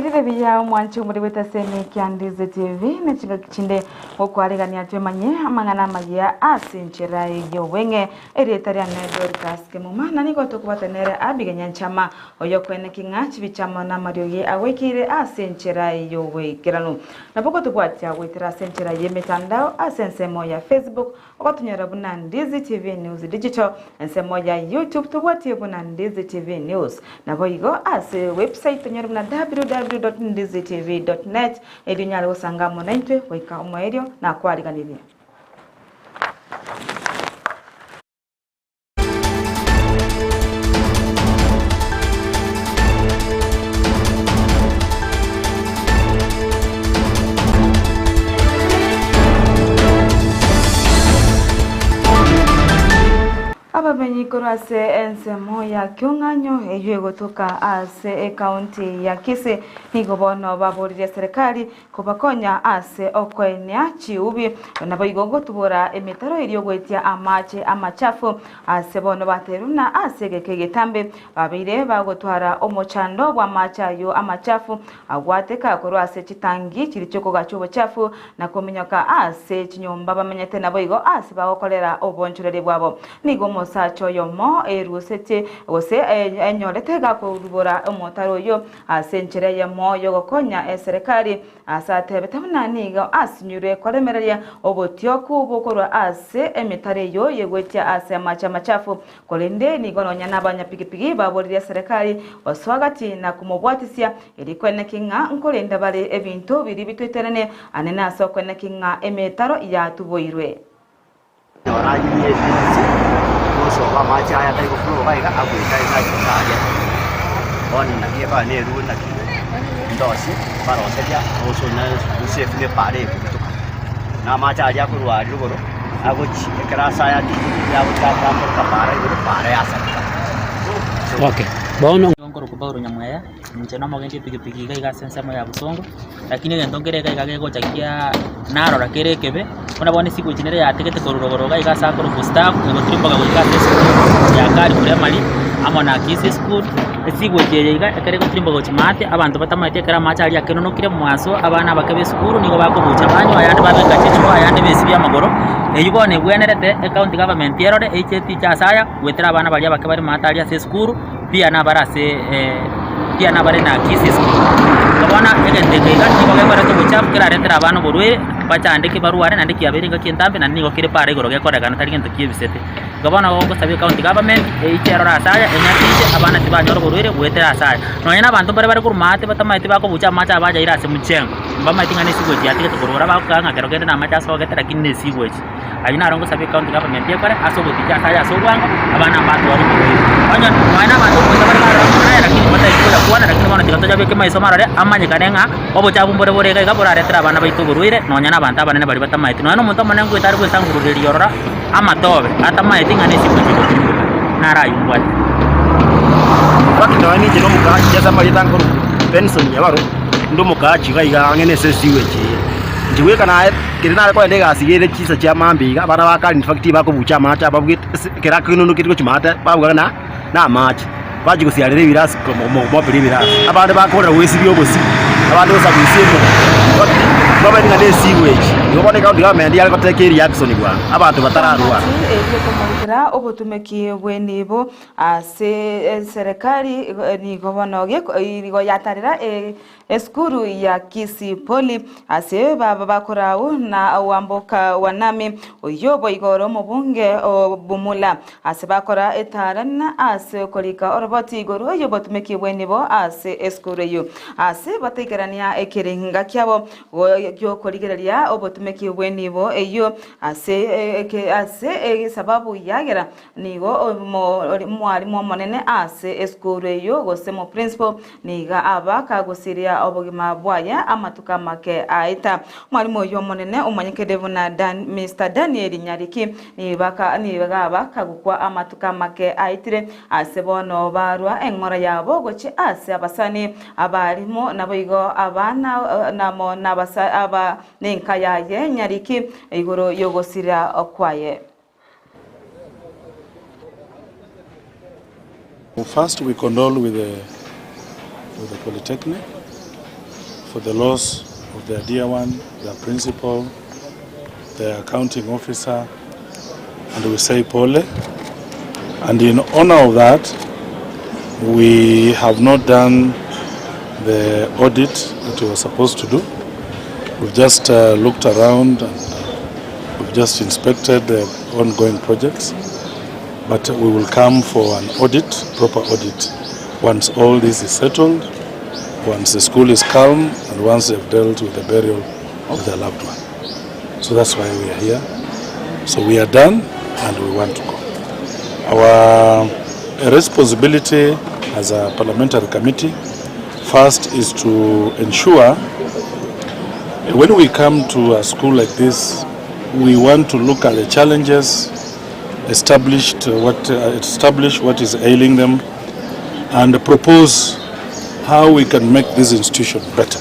Bwairire buya omwanchi omorigwete ase emekia Ndizi TV ne chingaki chinde gokwaregania twemanye amang'ana amayia ase enchera y'obweng'e. Erieta riane Dorcas Kemuma na nigo tokobwata nere Abigail Nyanchama oyokoeneki ng'a chibicha amo namariogi agoikeire ase enchera y'oboikeranu. Nabo gotobwatia goetera ase enchera y'emetandao ase ensemo ya Facebook Ogotonyora buna Ndizi TV News Digital, ensemo ya YouTube tobwatie buna Ndizi TV News. Naboigo ase website tonyore buna www.ndizitv.net erio onyare gosanga amo naintwe goika omoerio nakwariganirie. Abamenyi korwa ase ensemo ya Kiong'anyo eyio egotoka ase ekaunti ya Kisii nigo bono baboririe serikali Kobakonya ase okoenia chiubi, naboigo gotubora emetaro eria ogoetia amache amachafu ase bono baterwe buna ase egeka egetambe babeire bagotwara omochando bw'amache ayio amachafu agwateka korwa ase chitangi chiria chiokogacha obochafu na kominyoka ase chinyomba bamenyete naboigo ase bagokorera obonchoreria bwabo. Nigo omosacha oyomo erusetie gose enyorete gakorubora omotaro oyio Ase enchera eyemo y'ogokonya eserekari, ase atebete buna nigo asinyirwe koremereria obotioku bokorwa ase emetaro eyio yegoetia ase amache amachafu, korende nigo nonya nabanyapigipigi baboririe eserekari gosoa gati na komobwatisia erio kweneki ng'a nkorenda bare ebinto biria bitoiterane anene ase okweneki ng'a emetaro yatuboirwe. Oranyie ebinto gosoka amache aya atari goflow iga iga agoeta iga ase aria. Bono naki ekaba na erure naki ndosie baroseria gose safe ne epara ekobutoka. Na amache aria akorwa aria rogoro agochi ekero ase aya atinyire agochi atamboka para igoro para yasareka. Okay, bono. Nkorokwa Paulo Nyamweya, inche nomogendi epikipiki iga iga ase ensemo ya Bosongo, lakini egento nkere iga iga gegocha kiaa narora kere ekebe, buna bono esiko echi nere yatigete korwa rogoro iga iga ase akorokwa staff, egotirimboka goika ase esukuru ya Kari Primary, amo na Kisii school, esiko echi eye iga ekero egotirimboka gochia maate, abanto batamaeti ekero amache aria akenonokire mogaso, abana abake ba esukuru nigo bakobucha banywa ayande babeka chichupa ayande besibia amagoro, eywo bono ebwenerete ecounty government erore eiche etiche ase aya, goetera abana baria abake bare maate aria ase esukuru. Pia nabare ase pia nabare na Kisii school. Igo bono egento eke iga nigo gekoreta obochafu keraretere abana oborwaire, bachandeke barware naende kiabeire engaki entambe naende nigo kere para igoro gekorekana tari gento kiebisete. Igo bono gogosaba ecounty government eiche erore ase aya enyatiche abana tibanyora oborwaire goetera ase aya. Nonye na abanto mbare bare korwa maate batamaeti bakobucha amache aya bayaire ase mchengo, mbamaeti ng'a ne sewage yatigete korwa ora bagokaga ng'a kero kende namache asogete lakini ne sewage. Ayio naro ngosaba ecounty government ekore ase ogoticha ase aya ase obwango, abana mbatware oborwaire. Onye nonya na abanto ogocha bare barora amang'ana aya lakini mbatari koyakwana lakini bono tiga toyabeke maiso marore amanyekane ng'a obochafu mbore bore iga iga boraretere abana baito oborwaire nonya na abanto abanene baria batamaeti. Nonya na omonto omonene ngoeta are goesangurureria ororo amatobe atamaeti ng'a ne esiko echi egotirimboka naro ayio mbwate. Gaki nonya ninche nomokaachi ase amarieta nkorokwa Benson Nyabaro, inde omokaachi iga iga ang'e nese esewage eye. Inche bweka naye. Ekero nare kogenda egasi iga ere chinsa chia mambia iga, abana ba kare in fact bakobucha amache ababugete ase ekero akenunu keri gochia maate babuga ng'a na amache, bachia gosiarera ebirasi komoperia ebirasi. Abande bakorera goesibia obosio, abande gosa goisia emonwa, bamanye ng'a ne esewage. Igo bono ecounty government yare goteka ereaction bwango, abanto batararwara. Engaki eria ekomorikera obotumeki bw'enibo ase eserekari nigo bono nigo yatarera Esukuru ya Kisii Poly ase baba bakorau na Wamboka Wanami oyio boigo ore omobunge o Bumula ase bakora etaarani ase okorika oroboti igoro y'obotumeki bw'enibo ase esukuru eyio ase bataikerania ekerenga kiabo gi'okorigereria obotumeki bw'enibo eyio ase ase esababu yagera Nigo omwalimu omonene ase esukuru eyio gose omoprinciple nigo aba kagosiria obogima bwaye amatuko amake aeta. Omwalimu oyio omonene omanyekire buna Dan, Mister Daniel Nyariki nigo aba kagokwa amatuko amake aetire ase bono barwa eng'ora yabo gochia ase abasani, abalimu naboigo abana namo nabasa aba nenka yaye Nyariki igoro yogosira kwaye. First we condole with the, with the Polytechnic. for the loss of their dear one, their principal, their accounting officer, and we say pole. And in honor of that, we have not done the audit that we were supposed to do. We've just looked around and we've just inspected the ongoing projects. But we will come for an audit, proper audit, once all this is settled, once the school is calm, and once they've dealt with the burial of their loved one. So that's why we are here. So we are done and we want to go. Our responsibility as a parliamentary committee first is to ensure when we come to a school like this, we want to look at the challenges, establish what is ailing them, and propose how we can make this institution better.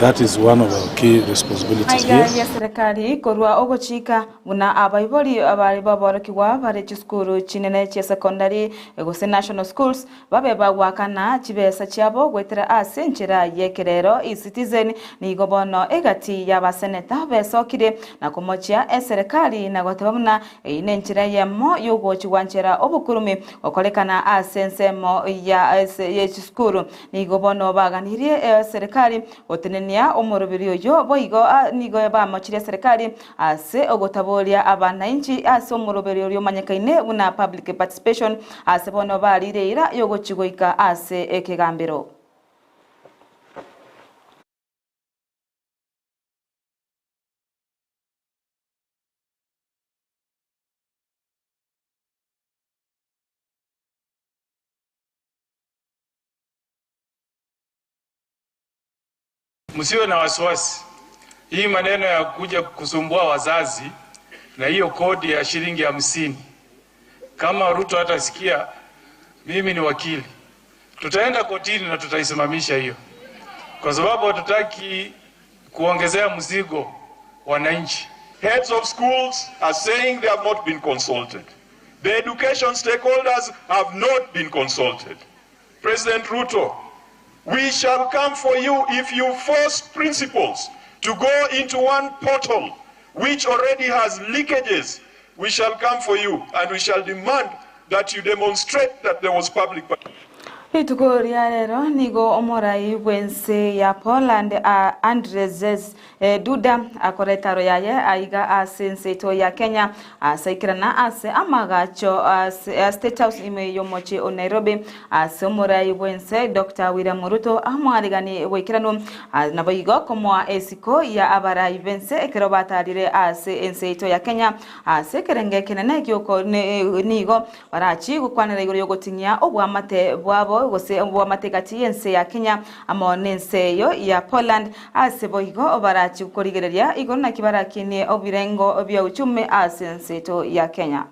That is one of our key responsibilities Aiga here. ya serikali korwa ogochika buna abaibori abari baborokigwa bare chisukuru chinene chia secondary gose national schools babe bagwakana chibesa chiabo gwetera ase enchera yekerero e-citizen nigo bono egati y'abaseneta besokire na komochia eserikali na goteba buna eyi ne enchera eyemo yogochigwanchera obokurumi gokorekana ase ensemo ya ase ye chisukuru nigo bono baganirie eserikali gotenenia omorobiri oyo boigo nigo bamochirie serikali ase ogotaboria abananchi ase omorobiri oria omanyekaine buna public participation ase bono barire ira yogochigoika ase ekegambero. Msiwe na wasiwasi. Hii maneno ya kuja kusumbua wazazi na hiyo kodi ya shilingi 50, kama Ruto hatasikia, mimi ni wakili, tutaenda kotini na tutaisimamisha hiyo, kwa sababu hatutaki kuongezea mzigo wananchi. Heads of schools are saying they have not been consulted. The education stakeholders have not been consulted. President Ruto, we shall come for you if you force principals to go into one portal which already has leakages. We shall come for you and we shall demand that you demonstrate that there was public Rituko ria rero nigo omorai bwense ya Poland Andrzej Duda akora etaro yaye aiga ase enseto ya Kenya asaikirana ase amagacho ase State House ime yomochi o Nairobi ase omorai bwense Dr. William Ruto amwarigani bwikirano nabo igo komoa esiko ya abarai bense ekero batarire ase enseto ya Kenya ase ekerenge kenene gioko nigo barachi gokwanera igoro yogotinyia obwamate bwabo gose obwamategati yense ya Kenya amo nense yo ya Poland ase boigo barachi korigereria igoro naki barakinie obirengo bya uchumi ase enseto ya Kenya.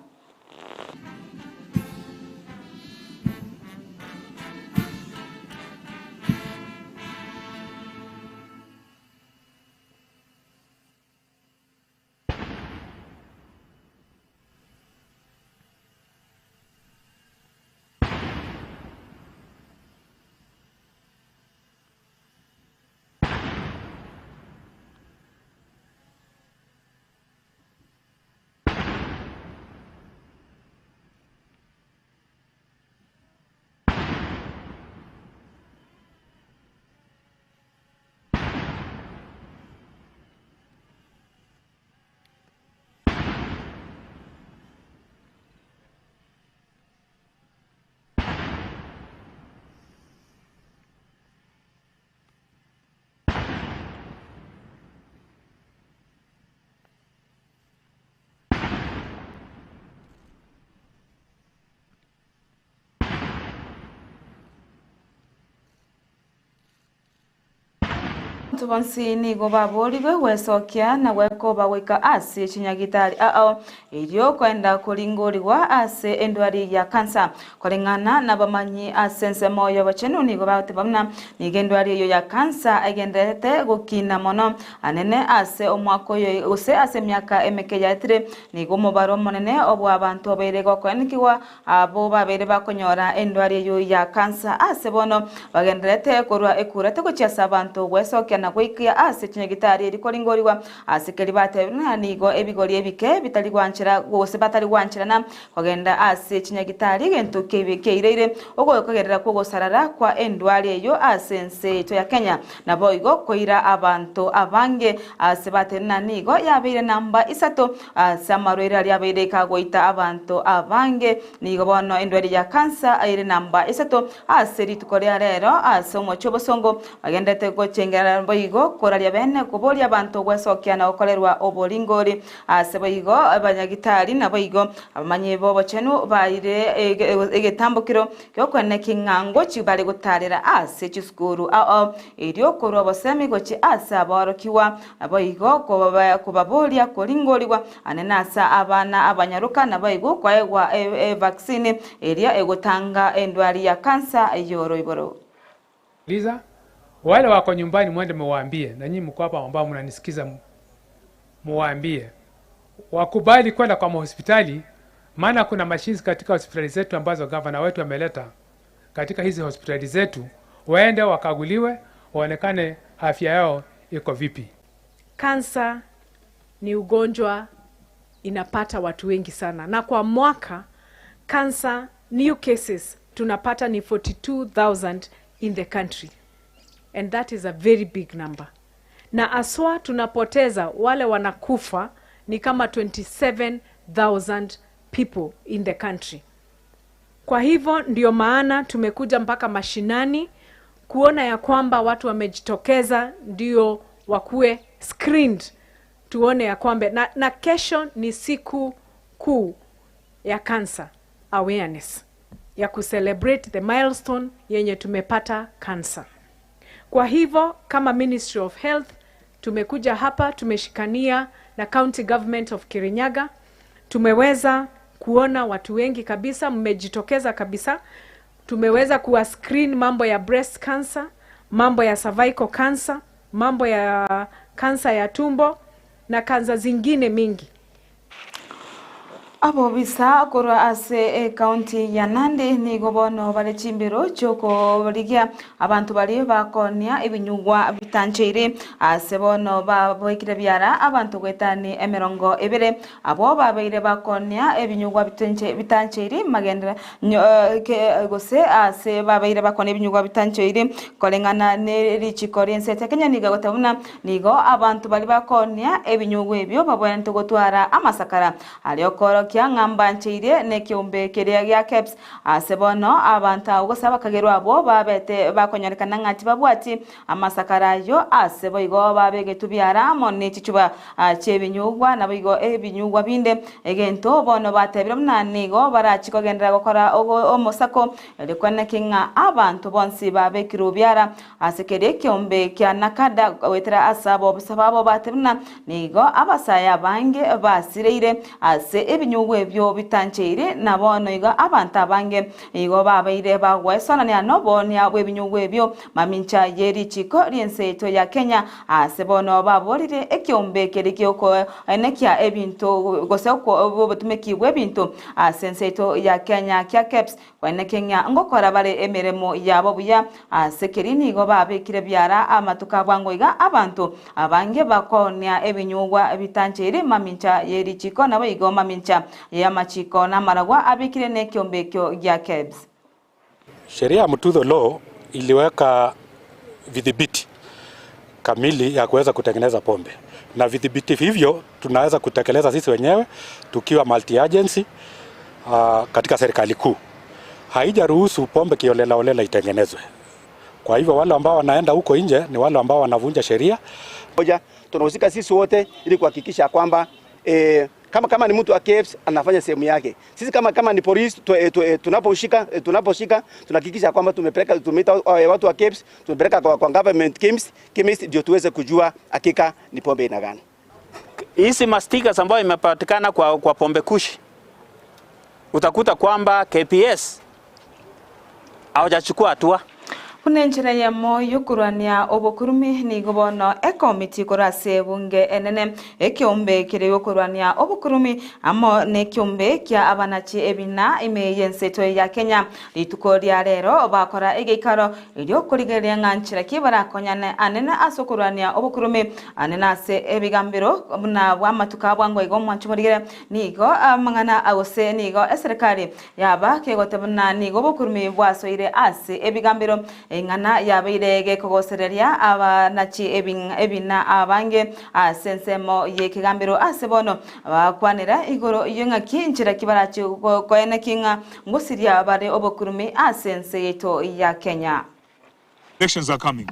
Abanto bonsi nigo baboorigwe gwesokia na gwekoba goika ase chinyagitari ao, erio koenda koringorigwa ase endwari ya kansa. Koreng'ana nabamanyi ase ensemo y'obochenu nigo bagoteba buna nigo endwari eyio ya kansa egendererete gokina mono anene ase omwaka oyo gose ase emiaka emeke yaetire. Nigo omobaro omonene obw'abanto obeire gokoenikigwa Abwo babeire bakonyora endwari eyio ya kansa ase bono bagendererete korwa ekurete gochia ase abanto gwesokia na goikia ase chinyagitari eri koringorigwa ase keri batebire ng'a nigo ebigori ebike bitari gwanchera gose batari gwancherana kogenda ase chinyagitari egento keibe keireire ogokogerera kw'ogosarara kwa endwari eyio ase ense yaito ya Kenya naboigo koira abanto abange ase batebire ng'a nigo yabeire namba isato Ase amarwaire aria abeire kagoita abanto abange, nigo bono endwari ya kansa ere namba isato ase rituko ria rero ase omochie obosongo bagenderete gochengera boigo koraria bene koboria abanto gwesokia na gokorerwa oboringori. Ase boigo abanyagitari naboigo abamanyi b'obochenu baire egetambokero gi'okoeneki ng'a ngochi bare gotarera ase chisukuru ao erio korwa obosemi gochia ase aborokigwa Naboigo kobaboria koringorigwa ane nase abana abanyaroka, naboigo koegwa evaccine eria egotanga endwari ya cancer y'oroiboro. Liza, wale wako nyumbani mwende muwaambie, na nyinyi mko hapa ambao mnanisikiza muwaambie wakubali kwenda kwa mahospitali, maana kuna machines katika hospitali zetu ambazo gavana wetu ameleta katika hizi hospitali zetu, waende wakaguliwe, waonekane afya yao iko vipi. Kansa ni ugonjwa inapata watu wengi sana, na kwa mwaka cancer new cases tunapata ni 42000 in the country and that is a very big number, na aswa tunapoteza wale wanakufa ni kama 27000 people in the country. Kwa hivyo ndio maana tumekuja mpaka mashinani kuona ya kwamba watu wamejitokeza ndio wakuwe screened, tuone ya kwamba na, na kesho ni siku kuu ya cancer awareness ya kucelebrate the milestone yenye tumepata cancer. Kwa hivyo kama Ministry of Health tumekuja hapa, tumeshikania na County Government of Kirinyaga, tumeweza kuona watu wengi kabisa mmejitokeza kabisa. Tumeweza kuwa screen mambo ya breast cancer, mambo ya cervical cancer, mambo ya kansa ya tumbo na kansa zingine mingi. Abobisa korwa ase ecounty ya Nandi nigo bono bare chimbero chiokorigia abanto baria bakoonia ebinyugwa bitancheire ase bono baboekire biara abanto goetani emerongo ebere abwo babeire bakoonia ebinyugwa bitancheiri magenderero gose ase babeire bakoonia ebinyugwa bitancheiri koreng'ana ne richiko ri'ense ya Kenya nigo egoteba buna Nigo abanto baria bakoonia ebinyugwa ebio babwenerete gotwara amasakara aria okoorokia ng'a mbancheirie nekeombe keria gia Kebs. Ase bono abanto abwo gose abakagerwa abwo babete bakonyorekana ng'a tibabwati amasakara ayio, ase boigo babegetwe biara amo ne chichuba chi'ebinyugwa, naboigo ebinyugwa binde. Egento bono batebire buna nigo barachie kogenderera gokora omosako, erio kweneki ng'a abanto bonsi babekirwe biara Ase keria ekeombe kia Nakada goetera ase abobisa babo ba Timna, nigo abasae abange basireire ase ebinyugwa ebio bitancheiri, na bono igo abanto abange nigo babeire bagwesonania noboonia bw'ebinyugwa ebio mamincha ye richiiko ri'ense yaito ya Kenya. Ase bono baborire ekeombe keria gi'okoenekia ebinto gose obotumeki bw'ebinto ase ense yaito ya Kenya kia KEBS Baineke ng'a ngokora bare emeremo yabo buya, ase keria nigo babekire biara amatuko a bwango iga abanto abange bakoonia ebinyugwa bitancheiri mamincha ye richiiko naboigo mamincha y'amachiiko namaragwa abekire nekeombe ekio gia KEBS. Sheria ya Mututho Law iliweka vidhibiti kamili ya kuweza kutengeneza pombe na vidhibiti hivyo tunaweza kutekeleza sisi wenyewe tukiwa multi agency katika serikali kuu. Haijaruhusu pombe kiholela holela itengenezwe. Kwa hivyo wale ambao wanaenda huko nje ni wale ambao wanavunja sheria. Moja, tunahusika sisi wote ili kuhakikisha kwamba e, Kama, kama ni mtu wa KEBS anafanya sehemu yake. Sisi kama, kama ni polisi tu, tu, tunaposhika tunaposhika tunahakikisha kwamba tumepeleka tumeita watu wa KEBS tumepeleka kwa, kwa government chemist, chemist ndio tuweze kujua hakika ni pombe aina gani. Hizi mastickers ambayo imepatikana kwa, kwa pombe kushi, utakuta kwamba KPS hawajachukua hatua. Buna enchera eyemo y'okorwania obokurumi nigo bono ekomiti korwa ase ebunge enene, ekeombe kere gokorwania obokurumi amo nekeombe kia abanachi ebina ime y'ense yaito ya Kenya. Rituko ria rero bakora egeikaro erio korigereria ng'a nchera ki barakonyane anene ase okorwania obokurumi anene ase ebigambero buna bw'amatuko a bwango iga omwancho morigere nigo amang'ana gose nigo eserekari yaba kegoteba buna nigo obokurumi bwasoire ase ebigambero Eng'ana yabeire gekogosereria abanachi ebina abange ase ensemo y'ekegambero ase bono bakwanera igoro y'eng'aki nchera ki barache koeneki ng'a ngosiria bare obokurumi ase ense yaito ya Kenya. Elections are coming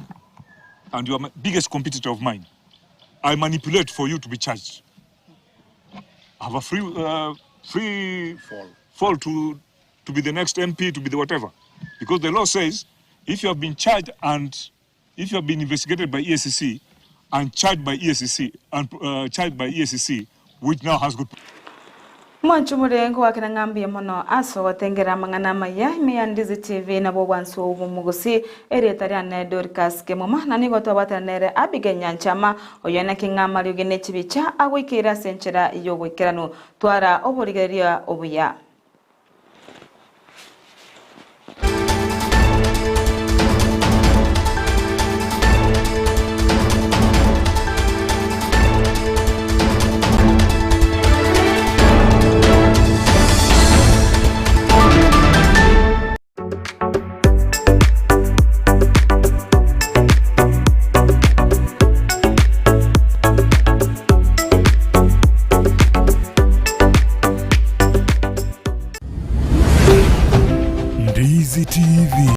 and you are my biggest competitor of mine. I manipulate for you to be charged. I have a free, uh, free fall, fall to, to be the next MP, to be the whatever. Because the law says if you have been charged and if you have been investigated by EACC and charged by EACC and uh, charged by EACC, which now has got Mwanche omorenge goakera ng'a mbuya mono ase ogotengera amang'ana amaya ime ya Ndizi TV nabwo obwansu bw'omogusi. Erieta riane Dorcas Kemuma na nigo twabwatana nere Abigail Nyanchama oyio naki ng'a amariogi ne chibicha agoikeire ase enchera y'oboikeranu. Twara oborigereria obuya.